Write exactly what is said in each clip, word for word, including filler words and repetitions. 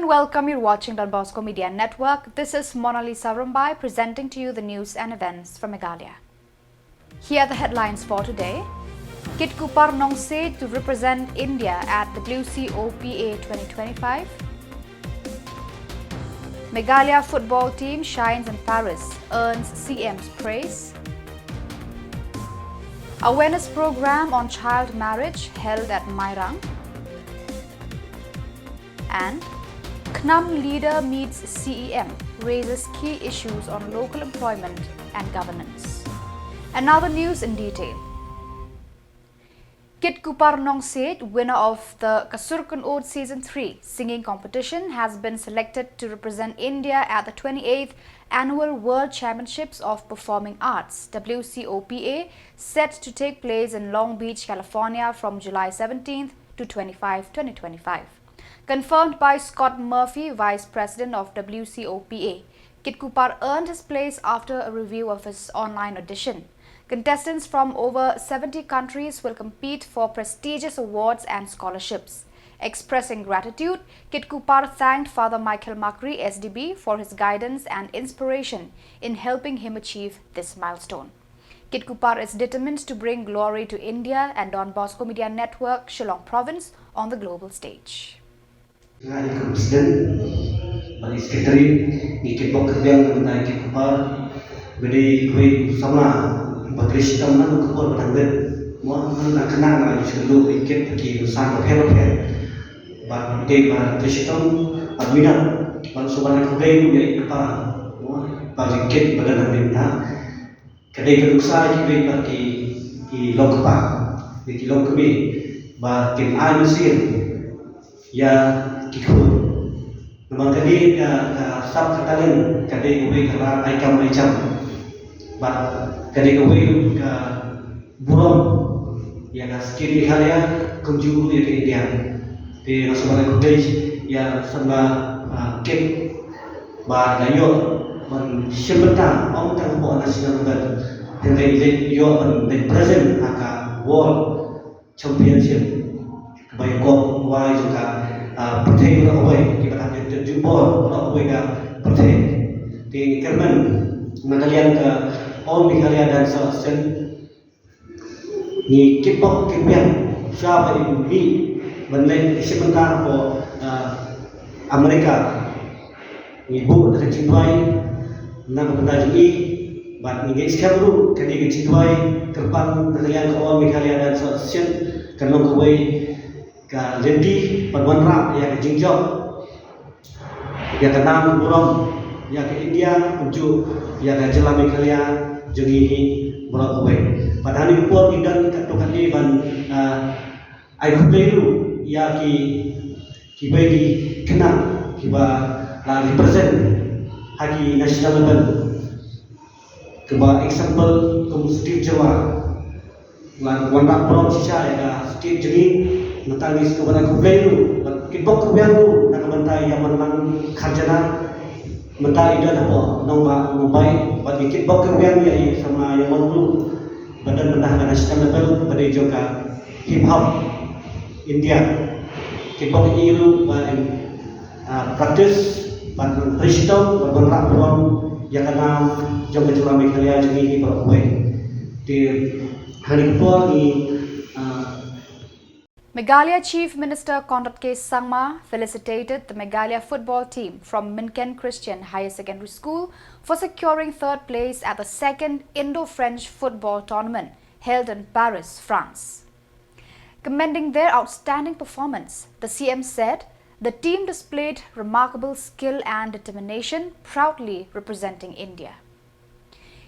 Welcome, you're watching Don Bosco Media Network. This is Monalisa Rumbai presenting to you the news and events from Meghalaya. Here are the headlines for today. Kitgupar Nongsiej to represent India at W C O P A twenty twenty-five. Meghalaya football team shines in Paris, earns C M's praise. Awareness program on child marriage held at Mairang. And KHNUM leader meets C E M, raises key issues on local employment and governance. And now the news in detail. Kitgupar Nongsiej, winner of the Ka Sur Kynnoh Season three singing competition, has been selected to represent India at the twenty-eighth Annual World Championships of Performing Arts, W C O P A, set to take place in Long Beach, California from July seventeenth to twenty-five, twenty twenty-five. Confirmed by Scott Murphy, Vice President of W C O P A, Kitgupar earned his place after a review of his online audition. Contestants from over seventy countries will compete for prestigious awards and scholarships. Expressing gratitude, Kitgupar thanked Father Michael Makri, S D B, for his guidance and inspiration in helping him achieve this milestone. Kitgupar is determined to bring glory to India and Don Bosco Media Network, Shillong Province, on the global stage. Nga i kum president, bad i secretary, ngi kitbok kyrbiang na bynta i Kitgupar, ba dei kawei u samla ba trei shitom na ka por ba dang rit. Mo, na khynnah nga ju kynduh i kit ki nuksa bapher bapher. Bad dei ba trei shitom bad minot, bad sngewbha ban ai khublei ruh ïa i kpa, mo, ba jingkit ba dang rit mynta. Ka dei ka nuksa ïa kiwei pat ki, ki longkpa, ïa ki longkmie, ba kin ai mynsiem ïa ki khun. Namar kane ka, ka sap ka talent, ka dei kawei ka rai ai kam ai jam. Bad ka dei kawei ka burom ïa ka state Meghalaya, kumjuh ruh ïa ka India. Te nga sngewbha ban ai khublei ïa samla, ah, Kit, ba la ïoh ban shim bynta ym tang hapoh national level, hynrei i leit ïoh ban leit present ha ka World Championship, kaba ïakob wai jong ka, ah, pyrthei baroh kawei, kiba dang ïa jubor baroh kawei ka pyrthei. Te ngi kyrmen na ka liang ka All Meghalaya Dancer Association, ngi kitbok kitbiang shuwa ba i mih ban leit shim bynta hapoh, ah, America. Ngi buh da ka jingduwai na ka bynta jong i, bad ngi ngeit skhem ruh kane ka jingduwai kyrpang na ka liang ka All Meghalaya Dancer Association kan long kawei ka lynti ban wanrah ïa ka jingjop, ïa ka nam burom, ïa ka India, kumjuh ïa ka jylla Meghalaya jong ngi hi baroh kawei. Bad ha kane ka por ngi don katto katne ban, ah, ai khublei ruh ïa ki, kiwei ki khynnah kiba la represent ha ki national level. Kaba example kum Steve Jyrwa. Nga wanrah burom shisha ïa ka state jong ngi, mynta ngi sngewbha ban ai khublei ruh, bad kitbok kitbiang ruh na ka bynta ïa Manlang Kharjana. Mynta i don hapoh nongbah Mumbai, bad ngi kitbok kitbiang ïa i samla Ïawang ruh, ba don mynta ha ka national level, ba dei jong ka hip hop India. Kitbok ïa i ruh ba in, ah, practice, ban trei shitom, ban wanrah burom ïa ka nam jong ka jylla Meghalaya jong ngi hi baroh kawei. Te ha kane ka por ngi, ah, Meghalaya Chief Minister Conrad K Sangma felicitated the Meghalaya football team from Minken Christian Higher Secondary School for securing third place at the second Indo-French football tournament held in Paris, France. Commending their outstanding performance, the C M said the team displayed remarkable skill and determination, proudly representing India.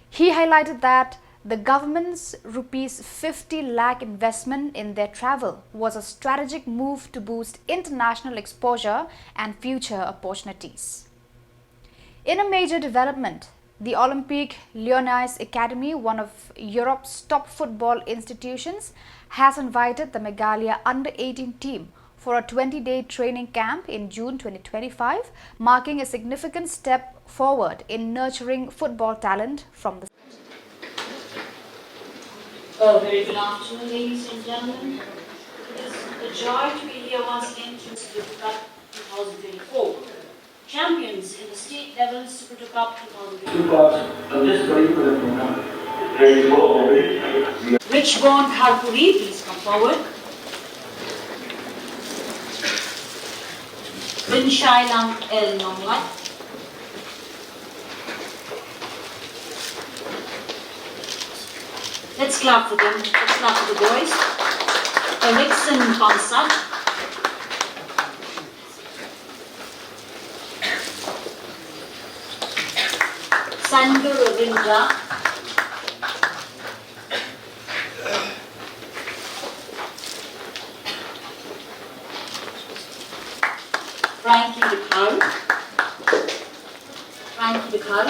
He highlighted that the government's rupees fifty lakh investment in their travel was a strategic move to boost international exposure and future opportunities. In a major development, the Olympique Lyonnais Academy, one of Europe's top football institutions, has invited the Meghalaya under eighteen team for a twenty-day training camp in June twenty twenty-five, marking a significant step forward in nurturing football talent from the. A very good afternoon, ladies and gentlemen. It is a joy to be here once again to introduce two thousand twenty-four. Champions in the state level Super Cup two thousand twenty-four. Super Cup of this particular tournament. There is no already. Richborn Kharpuri, please come forward. Rinshailang L Nonglait. Let's clap for them. Let's clap for the boys. Erickson Pamsat. Sandu Ravindra. Frankie Dkhar. Frankie Dkhar.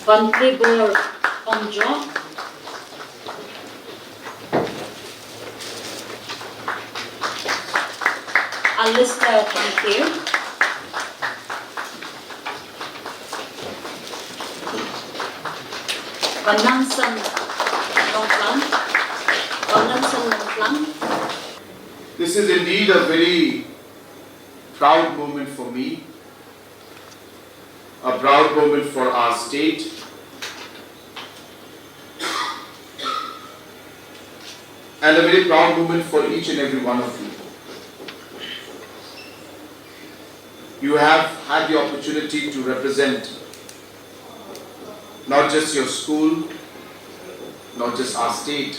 Bantrebor Ongjo. Alistair Thangkhiew. Vanlangsan Nongklang. Vanlangsan Nongklang. This is indeed a very proud moment for me, a proud moment for our state, and a very proud moment for each and every one of you. You have had the opportunity to represent not just your school, not just our state,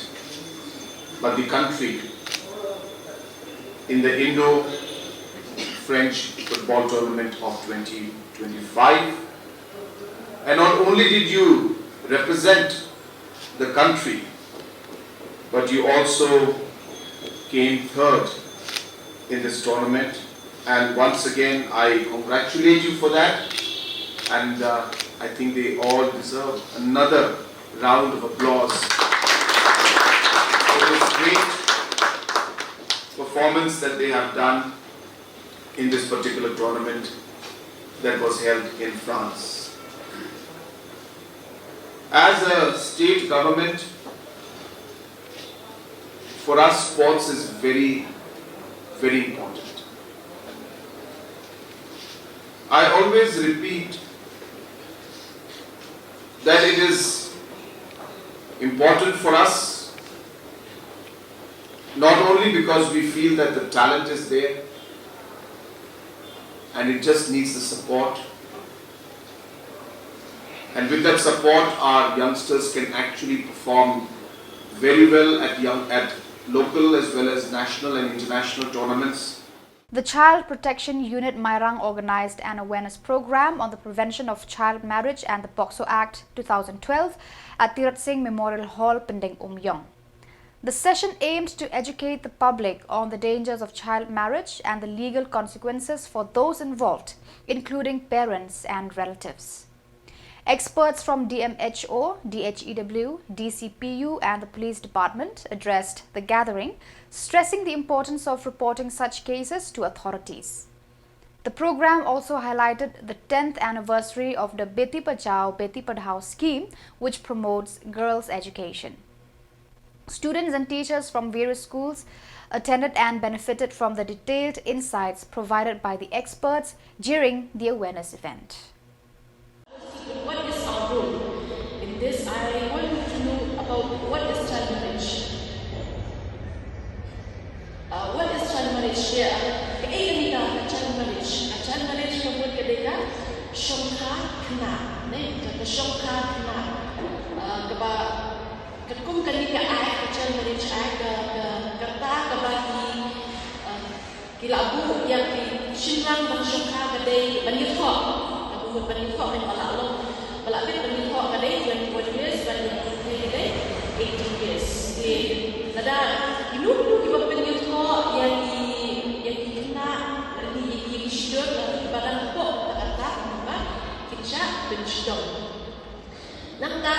but the country in the Indo-French football tournament of twenty twenty-five. And not only did you represent the country, but you also came third in this tournament. And once again, I congratulate you for that. And uh, I think they all deserve another round of applause for this great performance that they have done in this particular tournament that was held in France. As a state government, for us, sports is very, very important. I always repeat that it is important for us not only because we feel that the talent is there and it just needs the support, and with that support, our youngsters can actually perform very well at young, at local as well as national and international tournaments. The Child Protection Unit Mairang organized an awareness program on the prevention of child marriage and the POCSO Act two thousand twelve at Tirath Singh Memorial Hall, Pyndengumiong. The session aimed to educate the public on the dangers of child marriage and the legal consequences for those involved, including parents and relatives. Experts from D M H O, D H E W, D C P U, and the police department addressed the gathering, stressing the importance of reporting such cases to authorities. The program also highlighted the tenth anniversary of the Beti Bachao, Beti Padhao scheme, which promotes girls' education. Students and teachers from various schools attended and benefited from the detailed insights provided by the experts during the awareness event. What is our role in this? I want to know about what is child marriage. Uh, what is child marriage? Yeah. Kaei kane ka child marriage? A child marriage ka mut ka dei ka shongkha khynnah, ne? Ka, ka shongkha khynnah. Uh, kaba Katkum kane ka Act, ka Child Marriage Act, ka, ka, kata kaba ki, um, ki la buh ïa ki shynrang ban shongkha ka dei ban ïathoh. Ka buh ban ïathoh, ban ba la long, ba la bit ban ïathoh ka dei twenty-one years, ban ïathoh ka dei eighteen years. Te lada kino kino kiba pynïathoh ïa ki, ïa ki khynnah, ïa ki, ïa ki shiteng, ïa kiba dang hapoh ka kata, kin shah pynshiteng. Nangta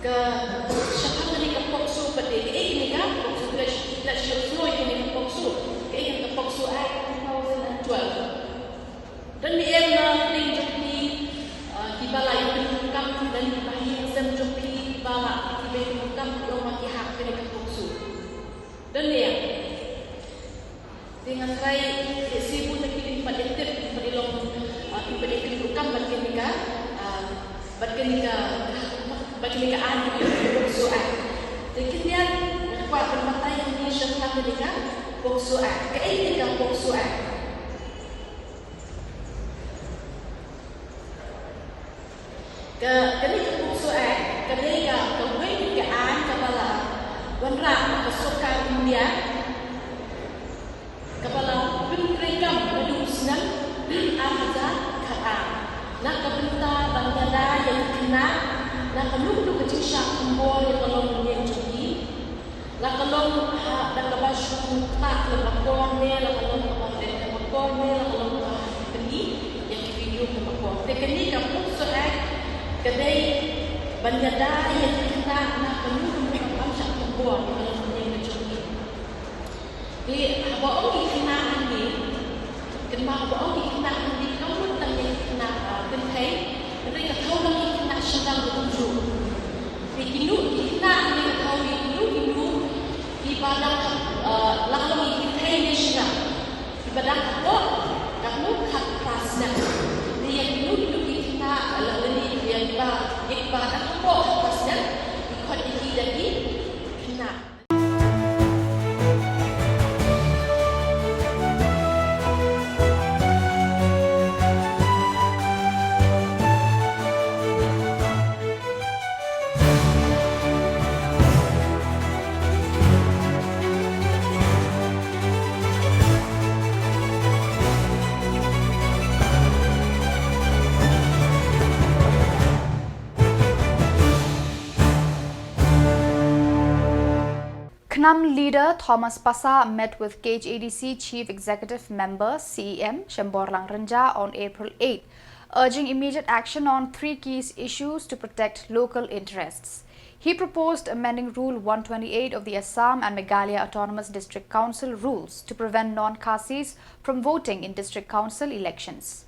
ka shaphang kane ka POCSO pat, kaei kane ka POCSO, ka, ka, ka POCSO, kaei kane ka POCSO, kaei kane ka POCSO Act two thousand and twelve. Don me em na pdeng jong phi, ah, kiba la ïa pyndonkam, don kiba ha ïing ha sem jong phi kiba la, kiba ïa pyndonkam, ïa ma ki hap kane ka POCSO. Don ne ïa. Te nga trai ïa sibun na ki, ki pat ïa tip, ki pat ïa long, ah, ki pat ïa tip ruh kam bad kane ka, ah, bad kane ka, bad kane ka aiñ, kane ka POCSO Act. Te khyndiat nga kwah ban batai ïa ngi shaphang kane ka POCSO Act. Kaei kane ka POCSO Act? Ka, kane ka POCSO Act ka dei ka, kawei ka aiñ kaba la wanrah da ka sorkar India, kaba la pyntreikam naduh u snem ar hajar khatar, na ka bynta ban ïada ïa ki khynnah na kano kano ka jingshah thombor ïa ka longïing jong ki. La ka long ha, la kaba shu ktah lem akor ne, la ka long kaba ktah lem akor ne, la ka long kaba ha ki kali ïa ki video lem akor. Te kane ka POCSO Act ka dei ban ïada ïa ki khynnah na kano kano ka kam shah thombor ïa ka longïing ka jong ki. Te haba ong ki khynnah hangne, kynmaw haba ong ki khynnah hangne kam mut tang ïa ki khynnah, ah, kynthei, hynrei ka thew lang ïa ki khynnah shynrang ruh kumjuh. Te kino ki khynnah hangne ka thew ïa kino kino kiba dang, ah, la ka long ïa ki kynthei ne shynrang, kiba dang hapoh katno, khatphra snem. Te ïa kino kino ki khynnah, ah, la, lane ïa kiba, ïa kiba dang hapoh khatphra snem, ki khot ïa ki da ki khynnah. KHNAM leader Thomas Passah met with K H A D C Chief Executive Member, C E M, Shemborlang Rynjah on April eighth, urging immediate action on three key issues to protect local interests. He proposed amending Rule one twenty-eight of the Assam and Meghalaya Autonomous District Council rules to prevent non-Khasis from voting in district council elections.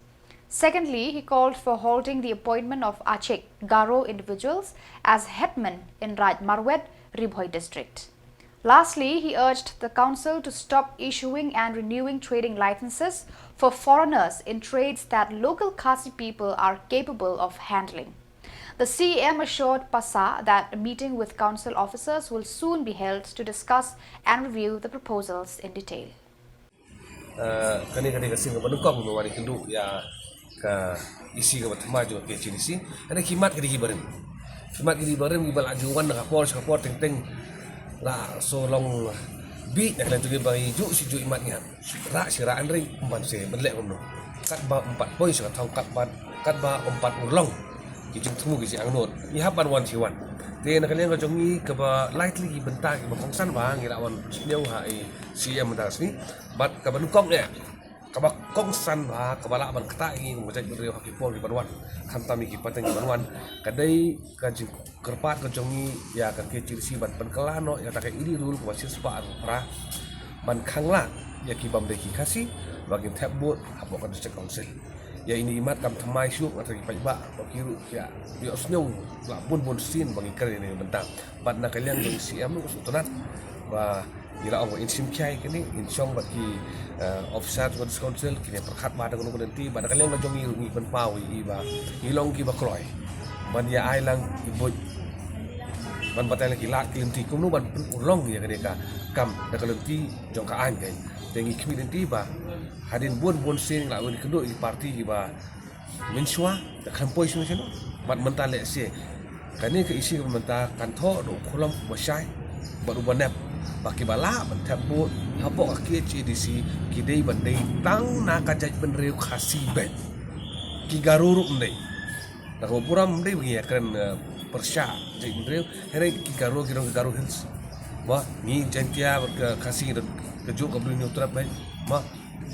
Secondly, he called for halting the appointment of Achik Garo individuals as headmen in Raid Marwet, Ri Bhoi district. Lastly, he urged the council to stop issuing and renewing trading licenses for foreigners in trades that local Khasi people are capable of handling. The C E M assured Passah that a meeting with council officers will soon be held to discuss and review the proposals in detail. Uh, kane, kane ka sien kaba nyngkong ba wan ïakynduh ïa ka E C kaba thymmai jong ka K H A D C. Kane ki mat ki dei kiba rim. Ki mat ki dei kiba rim kiba la ju wan na ka por sha ka por teng teng. La shu long bit na ka liang jong ngi ba ngi ju shi ju i mat ngi hap rah shi rah, hynrei ym ban shu ban leh kumno. Katba ym pat poi sha ka thong, katba, katba ym pat urlong ki jingthmu ki jingangnud, ngi hap ban wan shi wan. Te na ka liang ka jong ngi kaba lai tylli ki bynta kiba kongsan ba ngi la wan sniew ha i C E M mynta ka sngi. Bad kaba nyngkong eh, kaba kongsan ba, kaba lah ban ktah ïa ngi kum ka jaitbynriew ha ki por ki ban wan, khamtam ïa ki pateng ki ban wan, ka dei ka jingkyrpad ka jong ngi ïa ka K H A D C ban pynkylla noh ïa kata ka E D rule kaba shispah arphew phra, ban khang lah ïa ki bym dei ki Khasi ba kin thep vote hapoh ka District Council. Ïa ine i mat kam thymmai shuh, nga tharai ki paidbah ba ki ruh ki ïa ïohsngew la bun bun sien ba ngi kren ïa ine i bynta. Bad na ka liang jong i C E M ruh ka sngewtynnat ba ngi la ong ba in shim khia ïa kane, in shong bad ki, eh, officer jong ka District Council, kin ïa pyrkhat bha da kano kano ka lynti, bad na ka liang ka jong ngi ruh ngi pynpaw ïa i ba ngi long kiba kloi ban ïa ai lang ki buit, ban batai lang ki lad ki lynti kumno ban pynurlong ïa kane ka kam da ka lynti jong ka aiñ. Te ngi khmih lynti ba hadien bun bun sien ngi la wan ïakynduh ïa ki party kiba mynshuwa, da khlem poi shano shano. Bad mynta lehse kane ka E C kaba mynta kan thoh da u khulom uba shai bad uba nep ba kiba lah ban thep vote hapoh ka K H A D C ki dei ban dei tang na ka jaitbynriew Khasi beit. Ki Garo ruh ym dei. Da kaba burom ym dei ba ngi ïa kren, eh, pyrshah jaitbynriew. Hynrei ki Garo ki rong ki Garo Hills. Ba ngi Jaiñtia bad ka Khasi ngi don kajuh ka Blei Hynñiewtrep beit. Ba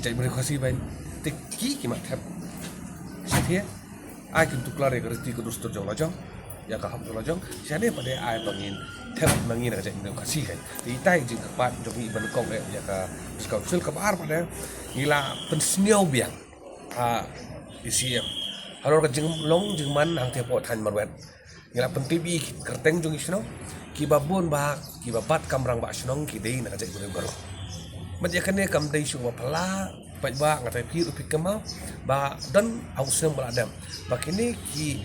jaitbynriew Khasi beit. Te ki ki mat thep. Shisha ai kim tuklar ïa ka riti ka dustur jong la jong, ïa ka hok jong la jong. Shisha pat de ai ba ngin thep ma ngi na ka jaitbynriew Khasi kan. Te itai jingkyrpad jong ngi ba nyngkong eh ïa ka District Council, kaba ar pat de ngi la pynsngew biang ha i C E M halor ka jinglong jingman hangtei hapoh thaiñ Marwet. Ngi la pyntip ïa ki kyrteng jong ki shnong kiba bun ba kiba bat kam rangbah shnong ki dei na ka jaitbynriew Garo. Bad ïa kane kam dei shuh ba phylla, paidbah, nga tharai phi ruh phi kynmaw ba don ha u snem ba la dep ba kine ki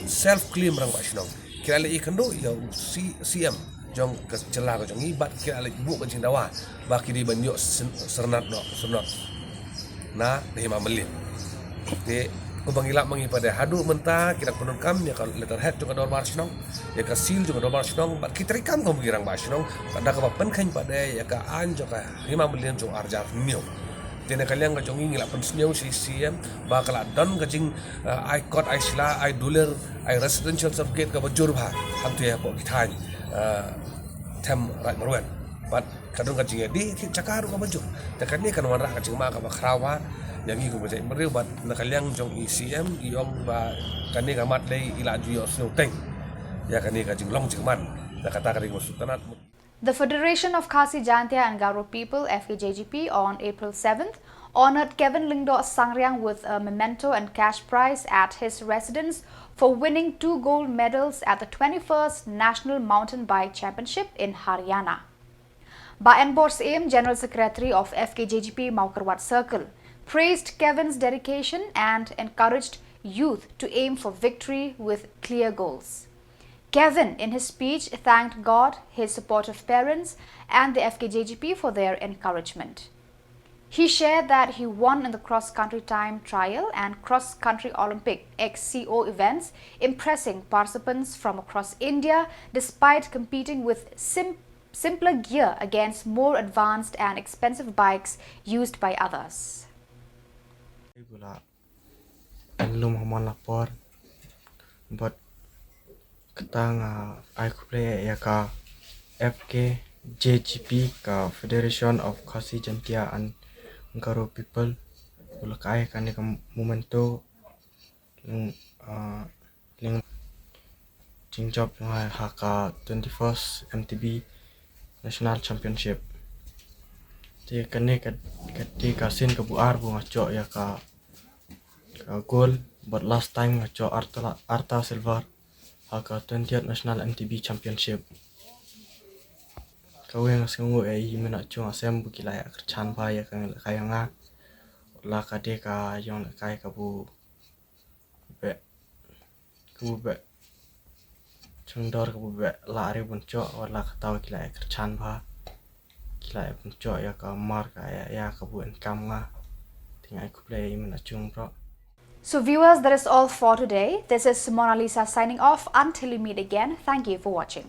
self claim rangbah shnong ki la leit ïakynduh ïa u C-, C M jong ka jylla ka jong ngi bad ki la leit buh ka jingdawa ba ki dei ban ïoh syn-, syrnat noh, syrnot na ka Hima Mylliem. Te kumba ngi lap ma ngi pat de, haduh mynta ki dang pyndonkam ïa ka letterhead jong ka dorbar shnong, ïa ka seal jong ka dorbar shnong, bad ki treikam kum ki rangbah shnong, bad da kaba pynkheiñ pat de ïa ka aiñ jong ka Hima Mylliem jong arhajar hynñiew. Te na ka liang ka jong ngi, ngi la pynsngew sha C M ba ka la don ka jing, eh, ai kot, ai sla, ai dulir, ai residential certificate kaba jur bha hangto hapoh ki thaiñ, eh, them Raid Marwet. Bad ka don ka jingïadei thied jaka ruh kaba jur. Te kane kan wanrah ka jingma kaba khraw bha ïa ngi kum ka jaitbynriew, bad na ka liang jong i C M i ong ba kane ka mat lei i la ju ïohsngew teng ïa kane ka jinglong jingman. Na kata ka dei kaba sngewtynnat. The Federation of Khasi Jaintia and Garo People, F K J G P, on April seventh honored Kevin Lyngdoh Sangriang with a memento and cash prize at his residence for winning two gold medals at the twenty-first National Mountain Bike Championship in Haryana. Bah Enbor Syiem, General Secretary of F K J G P Mawkyrwat Circle, praised Kevin's dedication and encouraged youth to aim for victory with clear goals. Kevin, in his speech, thanked God, his supportive parents, and the F K J G P for their encouragement. He shared that he won in the cross-country time trial and cross-country Olympic, X C O, events, impressing participants from across India despite competing with sim-, simpler gear against more advanced and expensive bikes used by others. Lum ha mon la por. Bad kata nga ai khublei ïa ka F K J G P, ka Federation of Khasi Jaintia and Garo People, u la ai kane ka memento, lyngba, ah, lyngba jingjop jong nga ha ka twenty-first M T B National Championship. Te kane ka, ka dei ka sien kaba ar ba nga jop ïa ka, ka gold, bad last time nga jop arta, arta silver ha ka twentieth National M T B Championship. Kawei, nga sngewnguh ïa i Mynnah Chungasem ba ki la ïa kyrchan bha ïa ka, ka ïong nga. La ka dei ka ïong lehkai kaba beh, kaba beh jingdor, kaba beh lah re ban jop, wat la kata ki la ïa kyrchan bha, ki la ïa ban jop ïa ka mar ka ïa, ïa kaba income nga. Te nga ai khublei ïa i Mynnah Chung bro. So viewers, that is all for today. This is Mona Lisa signing off. Until we meet again, thank you for watching.